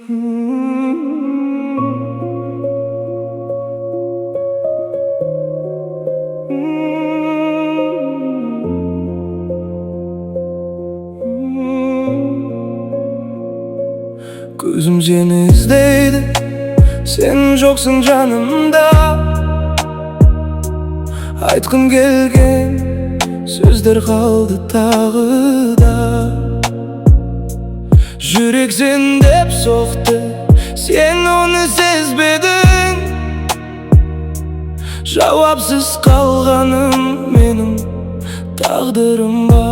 Көзім сені іздейді, сен жоқсың жанымда. Айтқым келген сөздер қалды тағы да. Жүрек сен деп соқты, сен оны сезбедің. Жауапсыз қалғаным менің тағдырым ба?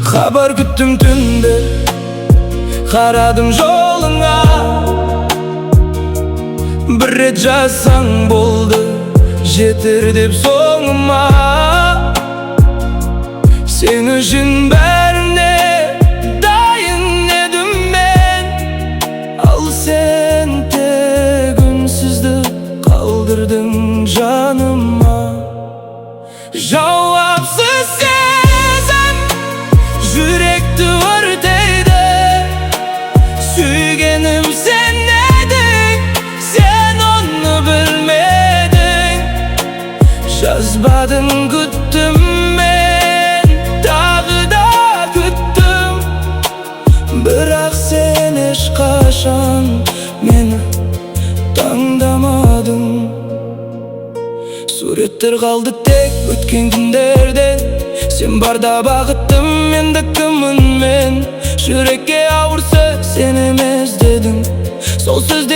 Хабар күттім түнде, қарадым жолыңа. Бір рет жазсаң болды, жетер деп соңыма. Сен үшін бәріне дайын едім мен, ал сен тек үнсіздік қалдырдың жаныма. Жауапсыз сезім жүректі өртейді. Сүйгенім сен едің, сен оны білмедің. Жазбадың, күттім мен, тағы да күттім. Бірақ сен ешқашан мені таңдамадың. Суреттер қалды тек өткен күндерден. Сен барда бақыттым, енді кіммін мен? Жүрекке ауыр сөз, сен емес дедің. Сол сөздер